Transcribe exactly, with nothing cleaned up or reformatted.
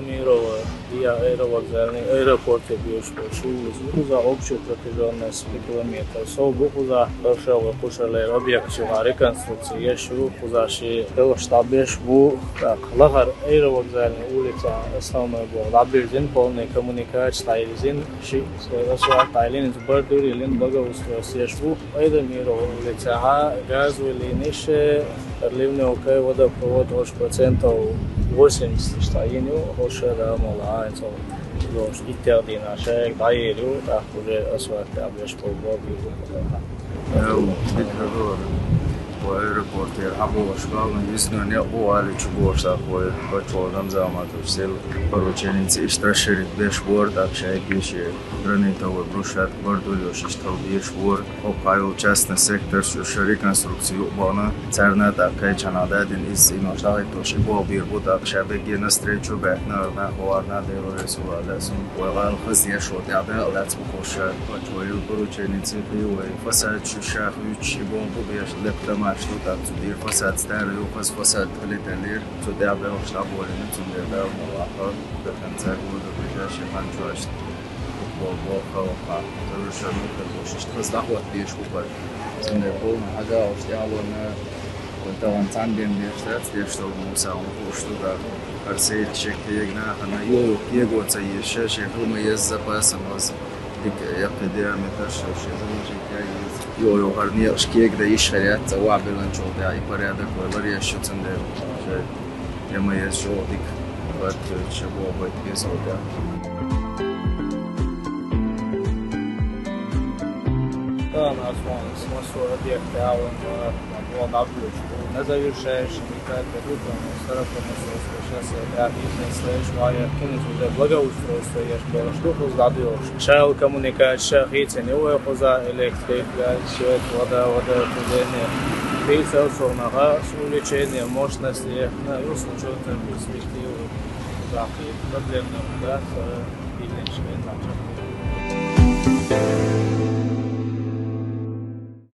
Мирова, я аэровокзальный, аэропорте беш бу шу, за общую протяженность километр. Со бу кхуза, Рошалла кхушалер объект шуга реконструкция еш шу, кхуза ши тыл штаб еш бу, так, лагар аэровокзальный улица, основной бу, лабирзин, полный коммуникация, тайлизин, ши, асфальт тайлин, бордюр илин, благоустройство еш бу. Айда Мирова улицаха газовый линиш, ливневый водопровод, ош процентов восемьдесят, что ини, ош да мала, это, ош иттер дина, шег, да елю, так уже асфальт, да, беш полбо, биру, да. Эл, битве дор. По аэропорте, або шкалны, висно не, о, али чугош, так, ой, почёл, там, заматуш, сел, порученицы, ишта шерит, беш бор, так, шайки, ше, гранитовый брусчатка, бордюр, ишта, беш бор. Хопайул частный сектор, шу, шу реконструкция юбана. Царна так кайчана дадин из ино шагай то ши бол бир бу так шабеге навстречу бэтна на хуарна дело ресула да сум. Вагал хыз еш вот я да лац бу коша. Почвою порученицы пивой. Фасад шу шах юч и бом бу беш леп тамаш ту так цу бир фасад старый, ю хыз фасад хлеталир. Цу да бел шта болен, цу да бел муаха. До конца года ближайший манчуашт. Футбол, бо, хаваха. Завершённый футбол. Шишт хыз да хват беш бу пар. Цунде полный хага, ош тялона, вот он цан ден деш, да, деш, что мы сам, что да, Арсеич, кегна, хана, йо, кего ца еше, ше, хылма ез запасом, аз, дик, я, диаметр, ше, ше, заложить, я, ез. Йо, йо, гарни, ш, кег, да, иш, харят, ца, ва, белан, чол, да, и порядок, ва, лар, я, ше, цунде, ше, я, ма, ез, жо, дик, вот, ше, бо, бо, без, да. Да, нас вон, с массу объекта, а он, э, вот, обручку. На завершающий этапе выполнил сорока массовская сейчас, я бизнес слэш, вая, кинес уже благоустройство, я ж было, что хуз дадёшь. Шайл коммуникация, хитин, и вы хуза, электрик, газ, свет, вода, водоотопление. Прицел, солнага, с увеличением мощности, на, и с учётом перспективы, да, и проблемных, да, с, э, бизнес,